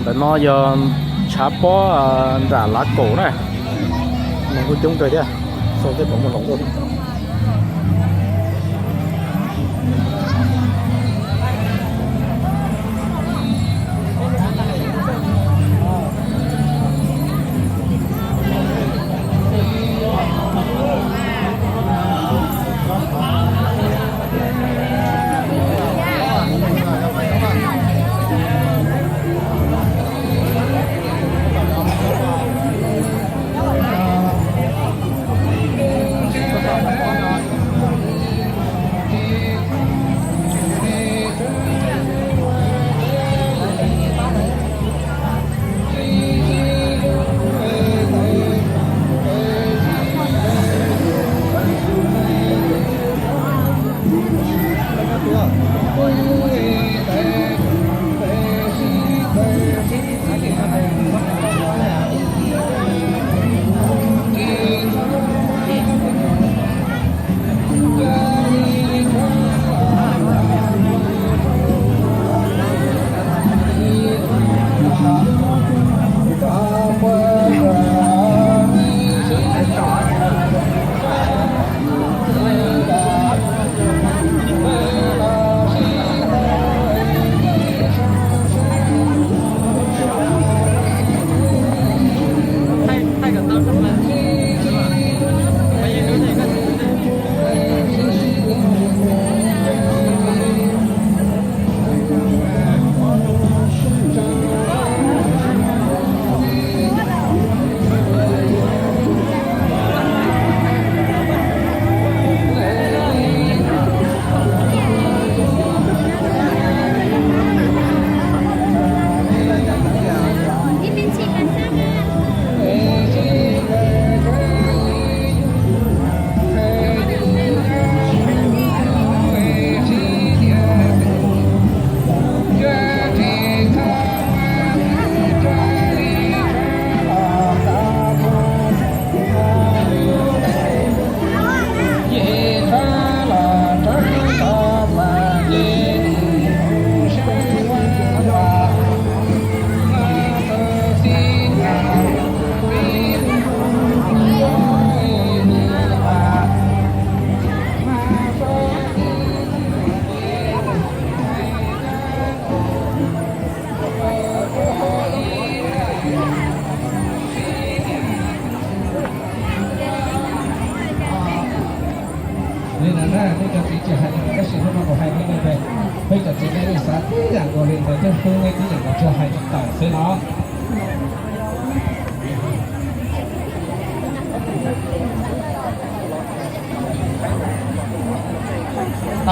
Ntawm no yog tshav pob nram Lav Kaum na, neeg kuj coob kawg thiab, xyov tej puas muaj hloov tuaj. Li no na, peb cov txiv tsis hais li ntawd tab sis hnub no kuv hais li ntawd, peb cov txiv nej xav tib yam nkaus li ntawd thiab hlub nej tib yam nkaus, tsuas hais tsis tawm xwb no.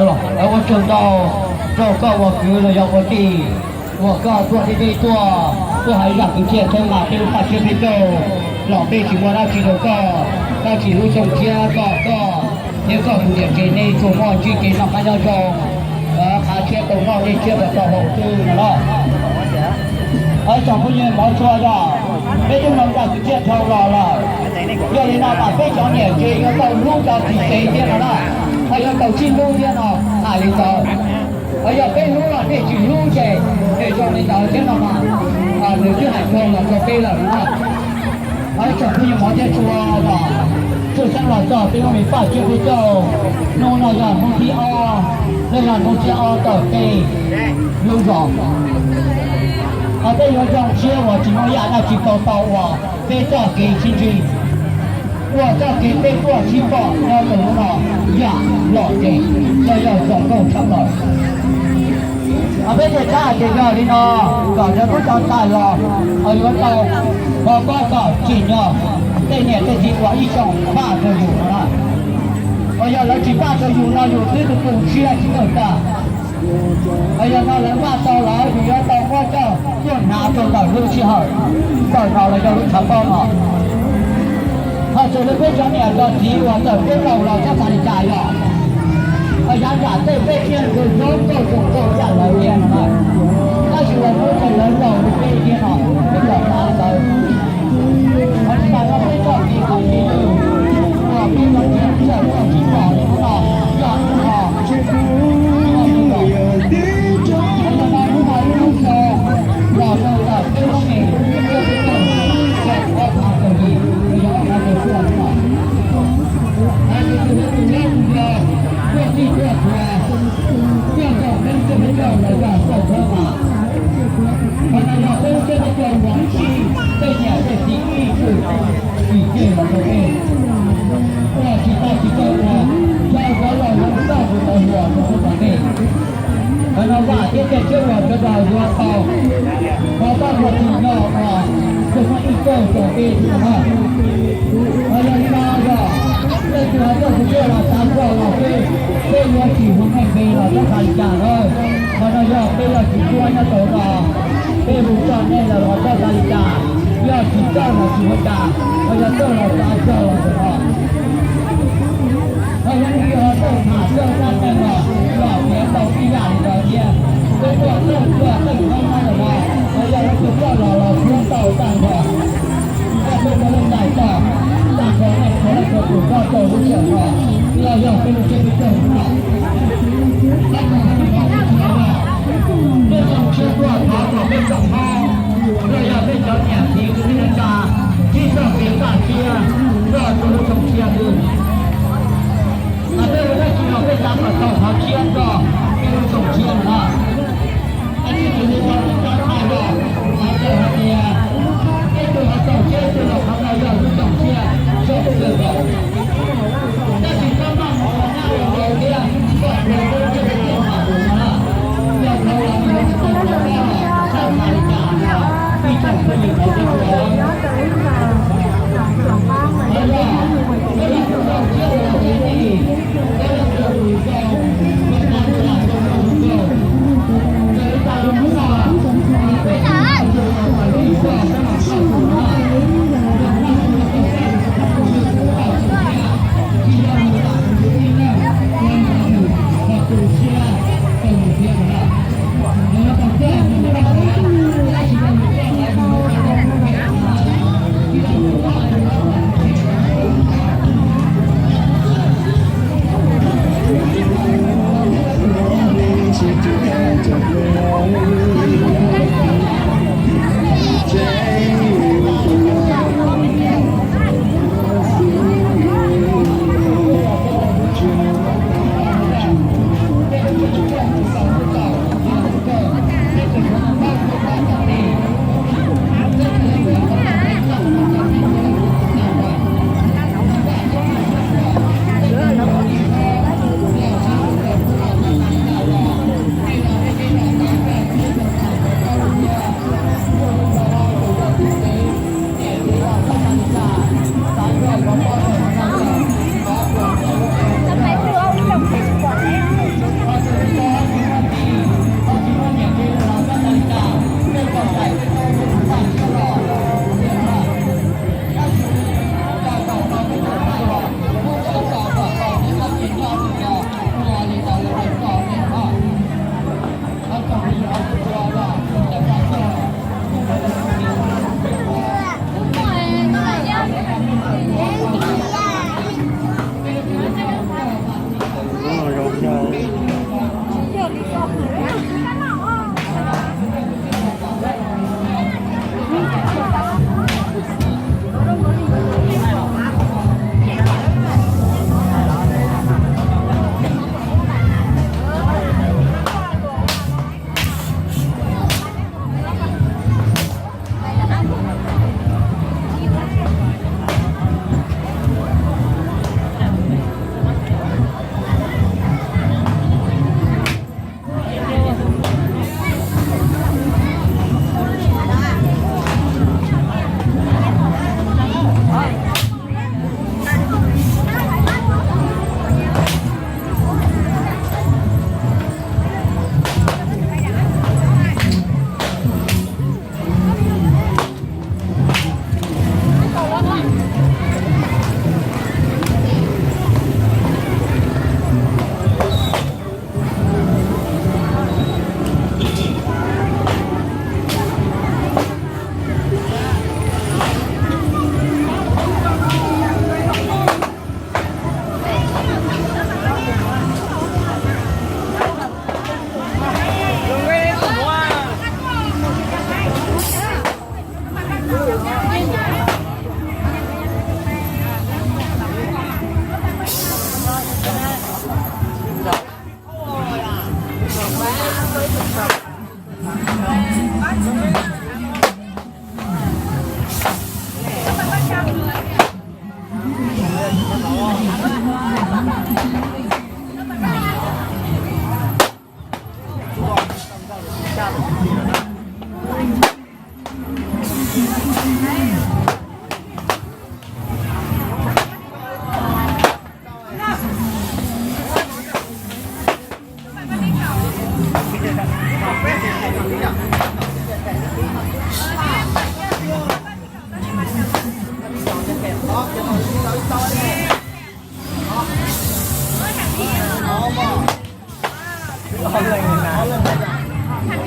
Los lawv ua tsaug ntau rau koj ua kwv los yog ua tij uas koj tuaj tib teb tuaj, tuaj hais zaj kwv txhiaj thoob mas peb lub paj tsiab peb caug los peb tsis muaj dab tsi rau koj, tab sis lub xyoo tshiab koj, koj thiab koj tus niam tsev nej tsuas muaj ntsib kev noj qab nyob zoo, qhav tshiab tau noj dej tshiab kom tau haus xwb no los. Tsoom phooj ywg mov tshua yog peb twb mloog zaj kwv txhiaj dhau los lawm, yog li no mas peb cov niam tsev yuav tau hlub cov txiv tsev thiab no na, ho yuav tau sib hlub thiab no, hais li ntawd. Ho yog peb hlub los nej tsis hlub ces nws zoo li ntawd thiab no mas nws twb hais dhau los rau peb lawm no. Tsoom phooj ywg mov thiab tshua los, tshwj xeeb los txog peb lub me paj tsiab peb caug, hnub no yog hnub thib ob, nej yog hnub thib ob tawm tej lub zos. Ho peb yuav zoo siab uas tsis muaj yam dab tsi tau tau uas peb txoj kev sib ntsib, ua txoj kev peb tuaj sib pom nyob rau hnub no yam lom zem, yog yog zoo nkauj tshaj plaws. Ho peb thiaj txhab hais tias yog li no, kom cov tub cov ntxhais los ho yuav tau kho kob kom tsim nyog tej niam tej txiv uas ib xyoos npaj rau yus no na. Ho yog lawv tsis npaj rau yus no yus twb tu tu siab tsis txawj tag. Ho yog no lawv npaj tau lawm yus yuav tau muab coj tuaj hnav rau ntawm lub sij hawm ntawm no los yog lub tshav pob no. Ho xws li peb cov niam cov txiv uas ntawm peb laus los txhob xav li cas yog, ho yav nram tej peb thiaj li zoo nkauj zoo nkauj yam lawv thiab no na. Tab sis los hnub no lawv laus li peb thiab no, peb los txog ntawd, ho tsis tas no peb txoj kev khwv kev ntswg uas peb los txog txawm txoj kev pom li hnub no yog hnub no, hnub no hnub no ib lub xyoo los rau ntawm peb yuav tau, ho tau tus no os, tus no ib txoj txoj kev no. Ho yog li no yog leej twg ho coj tus tsiaj los xav coj los peb, peb yuav tsis hu nej npe los txhob xav li cas na. Qhov no yog peb yog tsis cuab nyob tau no, peb hu coj nej los txhob xav li cas, yog tsis coj los tsis ua cas, ho yog coj los xav coj los ntawm no. Ho yog leej twg ho txawj tham txawj txhab neeg los, los piav tau ib yam li ntawd thiab. Peb tuaj txawj tuaj txawj khaub nyob ntawm no, ho yog leej twg coj los los suav tau tag nrho. Koj peb ua leej tais tog, tag nrho nej thov leej txhua tus koj tau lub sij hawm no, los yog peb lub siab peb txawj no. Peb txoos tshiab tuaj thov kom peb tsoom hmoob, los yog peb cov niam txiv kwv tij neej tsa, sib txoj kev kaj siab nrog rau lub txoos tshiab xwb. Mas peb ua dab tsi los peb xav kom tau qhov tshiab nrog peb lub txoos tshiab no. Tab sis tsis li rau lub cov thawj los, hais txog hais tias ib tug ho txaus siab ib tug los qhov no yog lub txoos tshiab zog kawg nkaus. Tab sis txhob maj mus ua nab ua npau thiab,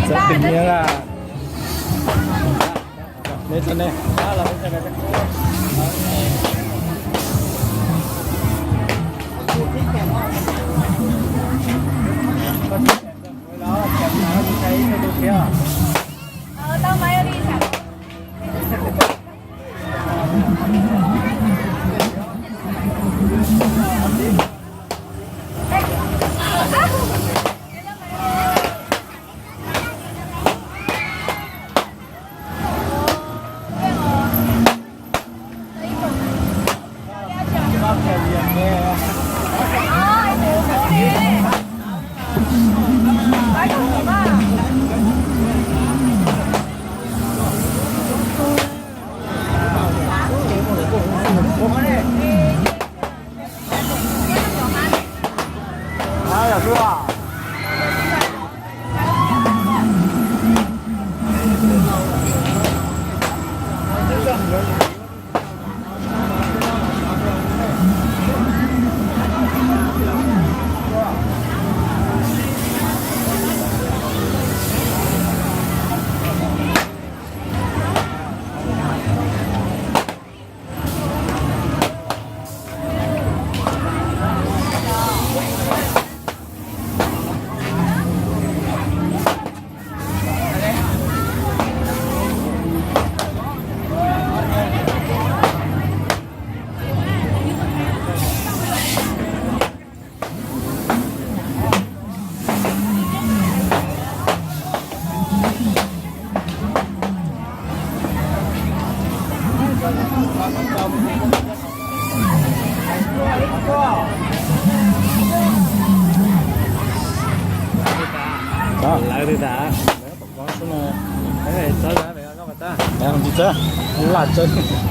Txawm pim nyiaj lawm. Neb txog nej. Lawv twb tas, lawv pom kov xwb no. Txawb, lawv txawb, laj txawb.